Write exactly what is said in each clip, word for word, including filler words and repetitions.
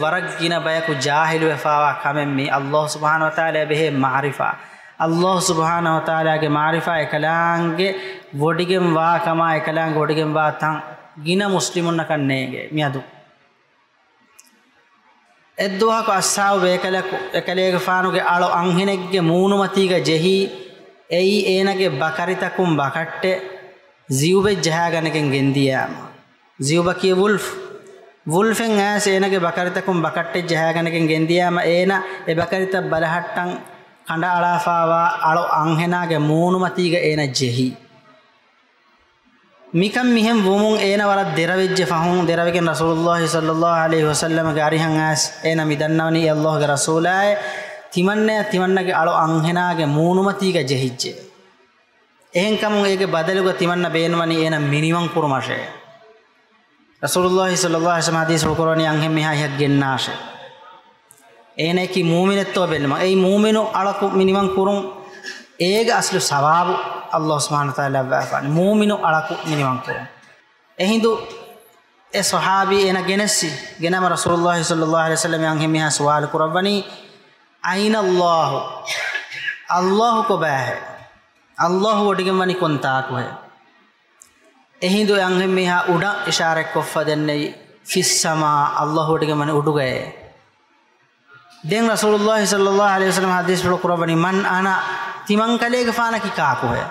ވަރަށް ގިނަ ބަޔަކު ޖާހިލުވެފާވާ ކަމެއް މީ. ﷲ ސުބްޙާނަހޫ ވަތަޢާލާ ބެހޭ މަޢުރިފާ، ﷲ ސުބްޙާނަހޫ ވަތަޢާލާގެ މަޢުރިފާ އެކަލާނގެ ވޮޑިގެން ވާ ކަމާ، އެކަލާނގެ ވޮޑިގެން ވާ ތަން ގިނަ މުސްލިމުންނަކަށް ނޭނގޭ މިއަދު. އެއްދުވަހަކު އަޞްޙާބު ބޭކަލަކު އެކަލޭގެފާނުގެ އަޅު އަންހެނެއްގެ މޫނުމަތީގަ ޖެހީ، އެއީ އޭނަގެ ބަކަރިތަކުން ބަކައްޓެއް ޒިއުބެއް ޖަހާގަނެގެން ގެންދިޔާމަ. ޒިއުބަކީ ވުލްފް. ވުލްފެއް އައިސް އޭނަގެ ބަކަރިތަކުން ބަކައްޓެއް ޖަހާގަނެގެން ގެންދިޔާމަ، އޭނަ އެ ބަކަރިތައް ބަލަހައްޓަން ކަނޑައަޅާފާވާ އަޅު އަންހެނާގެ މޫނުމަތީގަ އޭނަ ޖެހީ. މިކަން މިހެން ވުމުން އޭނަ ވަރަށް ދެރަވެއްޖެ ފަހުން، ދެރަވެގެން ރަސޫލުﷲ ޞައްލަﷲ ޢަލައިހި ވަސައްލަމަގެ އަރިހަށް އައިސް އޭނަ މި ދަންނަވަނީ ﷲގެ ރަސޫލާއޭ، ތިމަންނަޔަށް ތިމަންނަގެ އަޅު އަންހެނާގެ މޫނުމަތީގަ ޖެހިއްޖެ. އެހެންކަމުން އޭގެ ބަދަލުގަ ތިމަންނަ ބޭނުންވަނީ އޭނަ މިނިވަން ކުރުމަށޭ. ރަސޫލުﷲ ޞައްލަﷲ ޢަލައިހި ވަސައްލަމަ ޙަދީޘްފުޅު ކުރައްވަނީ އަންހެން މީހާ ހިތް ގެންނާށޭ. އޭނައަކީ މޫމިނެއްތޯ ބެލުމަށް. އެއީ މޫމިނު އަޅަކު މިނިވަން ކުރުން އޭގެ އަސްލު ސަވާބު ﷲ ސުބްޙާނަހޫ ވަތަޢާލާ ލައްވާފާނެ. މޫމިނު އަޅަކު މިނިވަން ކުރުން. އެހިނދު އެ ޞަޙާބީ އޭނަ ގެނެއްސި. ގެނަމަ ރަސޫލުﷲ ޞައްލަﷲ ޢަލައިހި ވަސައްލަމަ އަންހެން މީހާ ސުވާލު ކުރައްވަނީ، "أين الله؟" ﷲ ކޮބާހޭ؟ ﷲ ވޮޑިގެންވަނީ ކޮންތާކުހޭ؟ އެހިނދު އެ އަންހެން މީހާ އުޑަށް އިޝާރަތްކޮށްފަ ދެންނެވި، "في السماء." ﷲ ވޮޑިގެންވަނީ އުޑުގައޭ. ދެން ރަސޫލުﷲ ޞައްލަﷲ ޢަލައިހި ވަސައްލަމަ ޙަދީޘްފުޅު ކުރައްވަނީ، "من أنا؟" ތިމަން ކަލޭގެފާނަކީ ކާކުހޭ؟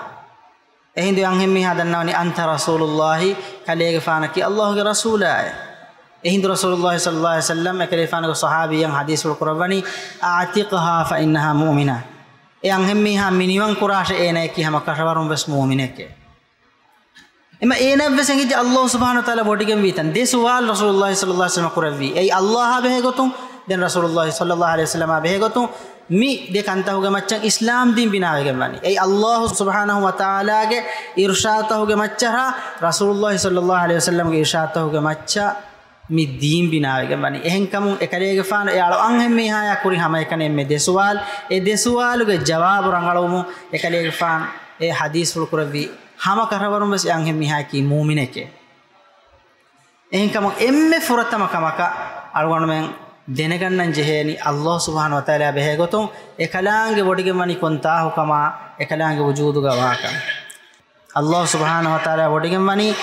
އެހިނދު އެ އަންހެން މީހާ ދަންނަވަނީ، "أنت رسول الله." ކަލޭގެފާނަކީ ﷲގެ ރަސޫލާއޭ. އެހިނދު ރަސޫލުﷲ ޞައްލަﷲ ޢަލައިހި ވަސައްލަމަ އެކަލޭގެފާނުގެ ޞަޙާބީއަށް ޙަދީޘްފުޅު ކުރައްވަނީ، "أعتقها فإنها مؤمنة." އެ އަންހެން މީހާ މިނިވަން ކުރާށޭ، އޭނައަކީ ހަމަ ކަށަވަރުން ވެސް މުއުމިނެކޭ. އެމަ އޭނައަށްވެސް އެނގިއްޖެ ﷲ ސުބްޙާނަހޫ ވަތަޢާލާ ވޮޑިގެންވީތަން. ދެ ސުވާލު ރަސޫލުﷲ ޞައްލަﷲ ޢަލައިހި ވަސައްލަމަ ކުރެއްވީ. އެއީ ﷲއާ ބެހޭގޮތުން، ދެން ރަސޫލުﷲ ޞައްލަﷲ ޢަލައިހި ވަސައްލަމަ ބެހޭގޮތުން މި ދެ ކަންތަހުގެ މައްޗަށް އިސްލާމް ދީން ބިނާވެގެން ވަނީ. އެއީ ﷲ ސުބްޙާނަހޫ ވަތަޢާލާގެ އިރުޝާދުތަހުގެ މައްޗަށް ރަސޫލުﷲ ޞައްލަﷲ ޢަލައިހި ވަސައްލަމަގެ އިރުޝާދުތަހުގެ މައްޗަށް މި ދީން ބިނާވެގެން ވަނީ. އެހެންކަމުން އެކަލޭގެފާނު އެ އަޅު އަންހެން މީހާޔާ ކުރި ހަމައެކަނި އެންމެ ދެ ސުވާލު. އެ ދެ ސުވާލުގެ ޖަވާބު ރަނގަޅުވުމުން އެކަލޭގެފާނު އެ ޙަދީޘްފުޅު ކުރެއްވީ، ހަމަ ކަށަވަރުން ވެސް އެ އަންހެން މީހާޔަކީ މުއުމިނެކޭ. އެހެންކަމުން އެންމެ ފުރަތަމަ ކަމަކަށް އަޅުގަނޑުމެން ދެނެގަންނަން ޖެހޭނީ، ﷲ ސުބްޙާނަހޫ ވަތަޢާލާ ބެހޭގޮތުން އެކަލާނގެ ވޮޑިގެންވަނީ ކޮންތާކު ކަމާ، އެކަލާނގެ ވުޖޫދުގަ ވާކަން. ﷲ ސުބްޙާނަހޫ ވަތަޢާލާ ވޮޑިގެންވަނީ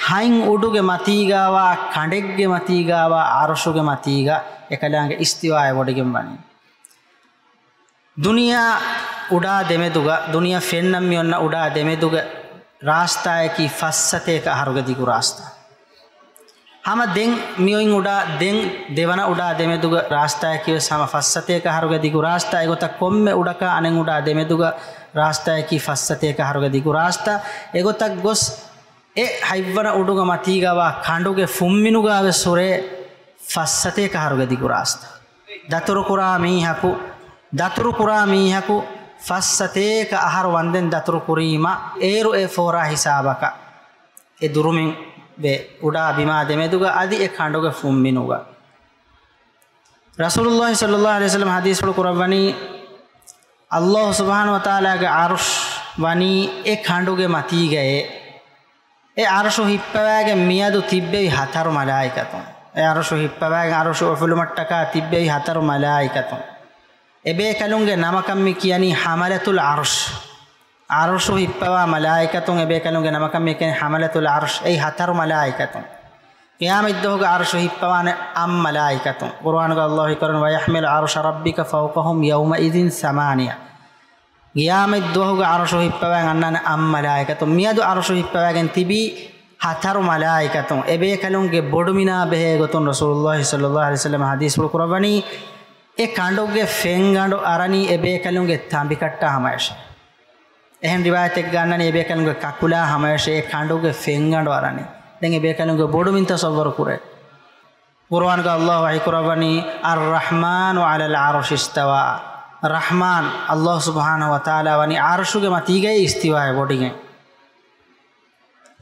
ހަތް އުޑުގެ މަތީގަވާ، ކަނޑެއްގެ މަތީގަވާ، ޢަރުޝުގެ މަތީގަ އެކަލާނގެ އިސްތިވާއަށް ވޮޑިގެންވަނީ. ދުނިޔެއާ އުޑާ ދެމެދުގަ، ދުނިޔެ ފެންނަން މިއޮންނަ އުޑާ ދެމެދުގެ ރާސްތާއަކީ ފައްސަތޭކަ އަހަރުގެ ދިގު ރާސްތާ. ހަމަ ދެން މިއޮތް އުޑާ، ދެން ދެވަނަ އުޑާ ދެމެދުގަ ރާސްތާއަކީ ވެސް ހަމަ ފައްސަތޭކަ އަހަރުގެ ދިގު ރާސްތާ. އެގޮތަށް ކޮންމެ އުޑަކާ އަނެއް އުޑާ ދެމެދުގަ ރާސްތާއަކީ ފައްސަތޭކަ އަހަރުގެ ދިގު ރާސްތާ. އެގޮތަށް ގޮސް އެ ހަތްވަނަ އުޑުގަ މަތީގަވާ ކަނޑުގެ ފުންމިނުގަ ވެސް ހުރޭ ފައްސަތޭކަ އަހަރުގެ ދިގު ރާސްތާ. ދަތުރުކުރާ މީހަކު، ދަތުރުކުރާ މީހަކު ފައްސަތޭކަ އަހަރު ވަންދެން ދަތުރުކުރީމަ، އޭރު އެ ފޯރާ ހިސާބަކަށް އެ ދުރުމިން ވޭ، އުޑާ ބިމާ ދެމެދުގަ އަދި އެ ކަނޑުގެ ފުންމިނުގަ. ރަސޫލުﷲ ޞައްލަﷲ ޢަލައިހި ވަސައްލަމަ ޙަދީޘްފުޅު ކުރައްވަނީ، ﷲ ސުބްޙާނަހޫ ވަތަޢާލާގެ ޢަރުޝް ވަނީ އެ ކަނޑުގެ މަތީގައޭ. އެ ޢަރުޝު ހިއްޕަވާގެން މިއަދު ތިއްބެވި ހަތަރު މަލާއިކަތުން. އެ ޢަރުޝު ހިއްޕަވާގެން ޢަރުޝު އުފުލުމަށްޓަކާ ތިއްބެވި ހަތަރު މަލާއިކަތުން. އެބޭކަލުންގެ ނަމަކަށް މި ކިޔަނީ ޙަމަލަތުލް ޢަރުޝް. ޢަރުޝު ހިއްޕަވާ މަލާއިކަތުން އެބޭކަލުންގެ ނަމަކަށް މި ކިޔަނީ ޙަމަލަތުލް ޢަރުޝް. އެއީ ހަތަރު މަލާއިކަތުން. ޤިޔާމަތްދުވަހުގެ ޢަރުޝު ހިއްޕަވާނެ އަށް މަލާއިކަތުން. ޤުރުއާނުގަ ﷲ ކުރަން، "وَيَحْمِلُ عَرْشَ رَبِّكَ فَوْقَهُمْ يَوْمَئِذٍ ثَمَانِيَةٌ." ޤިޔާމަތްދުވަހުގެ ޢަރުޝު ހިއްޕަވާން އަންނާނެ އަށް މަލާއިކަތުން. މިއަދު ޢަރުޝު ހިއްޕަވާގެން ތިބީ ހަތަރު މަލާއިކަތުން. އެބޭކަލުންގެ ބޮޑުމިނާ ބެހޭގޮތުން ރަސޫލުﷲ ޞައްލަﷲ ޢަލައިހި ވަސައްލަމަ ޙަދީޘްފުޅު ކުރައްވަނީ، އެ ކަނޑުގެ ފެންގަނޑު އަރަނީ އެބޭކަލުންގެ ތަނބިކައްޓާ ހަމަޔަށް. އެހެން ރިވާޔަތެއްގަ އަންނަނީ އެބޭކަލުންގެ ކަކުލާ ހަމަޔަށޭ އެ ކަނޑުގެ ފެންގަނޑު އަރަނީ. ދެން އެބޭކަލުންގެ ބޮޑުމިން ތަޞައްވަރު ކުރޭ. ޤުރުއާނުގަ ﷲ ވަޙީ ކުރައްވަނީ، "الرحمن على العرش استوى." ރަޙްމާން ﷲ ސުބްޙާނަހޫ ވަތަޢާލާ ވަނީ ޢަރުޝުގެ މަތީގައި އިސްތިވާއަށް ވޮޑިގެން.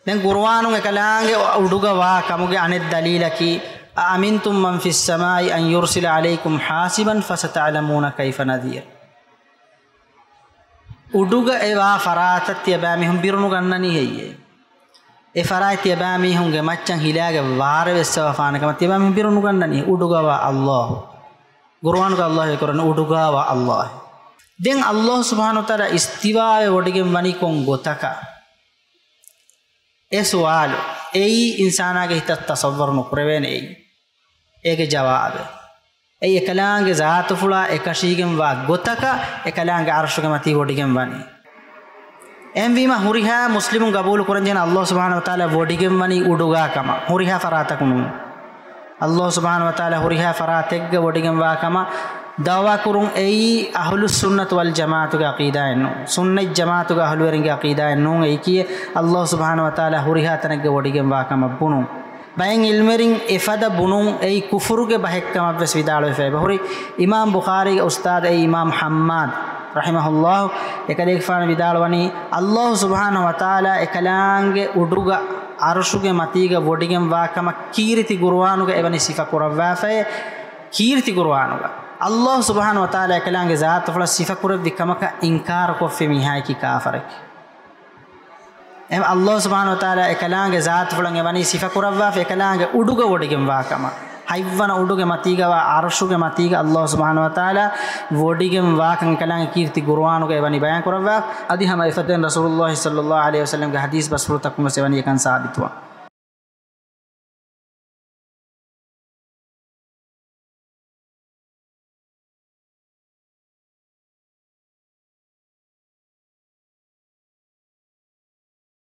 ދެން ޤުރުއާނުން އެކަލާނގެ އުޑުގަ ވާ ކަމުގެ އަނެއް ދަލީލަކީ، "أَأَمِنْتُمْ مَنْ فِي السَّمَاءِ أَنْ يُرْسِلَ عَلَيْكُمْ حَاصِبًا فَسَتَعْلَمُونَ كَيْفَ نَذِيرِ." އުޑުގަ އެ ވާ ފަރާތަށް ތިޔަބައިމީހުން ބިރުނުގަންނަނީ ހެއްޔޭ؟ އެ ފަރާތް ތިޔަބައިމީހުންގެ މައްޗަށް ހިލާގެ ވާރޭ ވެއްސަވާފާނެ ކަމަށް ތިޔަބައިމީހުން ބިރުނުގަންނަނީ. އުޑުގަވާ އައްލާހު. ޤުރުއާނުގަ އައްލާހު އެކުރަނީ އުޑުގަވާ އައްލާހު. ދެން އައްލާހު ސުބްޙާނަހު ވަތަޢާލާ އިސްތިވާވެ ވޮޑިގެން ވަނީ ކޮން ގޮތަކަށް؟ އެ ސުވާލު އެއީ އިންސާނާގެ ހިތަށް ތަޞައްވަރު ނުކުރެވޭނެ އެއީ. އޭގެ ޖަވާބެއް އެއީ އެކަލާނގެ ޒާތުފުޅާ އެކަށީގެންވާ ގޮތަކަށް އެކަލާނގެ ޢަރުޝުގެ މަތީ ވޮޑިގެން ވަނީ. އެހެންވީމަ ހުރިހާ މުސްލިމުން ގަބޫލު ކުރަންޖެހޭނެ އައްލާހު ސުބްޙާނަހު ވަތަޢާލާ ވޮޑިގެން ވަނީ އުޑުގާ ކަމަށް، ހުރިހާ ފަރާތަކު ނޫން. އައްލާހު ސުބްޙާނަހު ވަތަޢާލާ ހުރިހާ ފަރާތެއްގަ ވޮޑިގެންވާ ކަމަށް ދަޢުވާ ކުރުން އެއީ އަހުލުއްސުންނަތު ވަލް ޖަމާޢަތުގެ ޢަޤީދާއެއް ނޫން. ސުންނަތް ޖަމާޢަތުގެ އަހުލުވެރިންގެ ޢަޤީދާއެއް ނޫން އެއީކީ އައްލާހު ސުބްޙާނަހު ވަތަޢާލާ ހުރިހާ ތަނެއްގަ ވޮޑިގެންވާ ކަމަށް ބުނުން. ބައެއް ޢިލްމުވެރިން އެފަދަ ބުނުން އެއީ ކުފުރުގެ ބަހެއްކަމަށްވެސް ވިދާޅުވެފައި އެބަހުރި. އިމާމް ބުޚާރީގެ އުސްތާޛު އެއީ އިމާމް ޙައްމާދު ރަޙިމަހުﷲ އެކަލޭގެފާނު ވިދާޅުވަނީ، އައްލާހު ސުބްޙާނަހު ވަތަޢާލާ އެކަލާނގެ އުޑުގަ ޢަރުޝުގެ މަތީގަ ވޮޑިގެންވާ ކަމަށް ކީރިތި ޤުރުއާނުގަ އެވަނީ ސިފަ ކުރައްވާފައޭ. ކީރިތި ޤުރުއާނުގަ އައްލާހު ސުބްޙާނަހު ވަތަޢާލާ އެކަލާނގެ ޒާތުފުޅަށް ސިފަ ކުރެއްވި ކަމަކަށް އިންކާރުކޮށްފި މީހާއަކީ ކާފަރެކޭ. އެހެން އައްލާހު ސުބްޙާނަހު ވަތަޢާލާ އެކަލާނގެ ޒާތުފުޅަށް އެވަނީ ސިފަކުރައްވާފަ އެކަލާނގެ އުޑުގަ ވޮޑިގެންވާ ކަމަށް. ހަތްވަނަ އުޑުގެ މަތީގަވާ ޢަރުޝުގެ މަތީގަ އައްލާހު ސުބްޙާނަހު ވަތަޢާލާ ވޮޑިގެންވާކަން އެކަލާނގެ ކީރިތި ޤުރުއާނުގަ އެވަނީ ބަޔާންކުރައްވާ. އަދި ހަމަ އެފަދައިން ރަސޫލުﷲ ޞައްލައްލާހު ޢަލައިހި ވަސައްލަމްގެ ޙަދީޘް ބަސްފުޅުތަކުން ވެސް އެވަނީ އެކަން ސާބިތުވާ.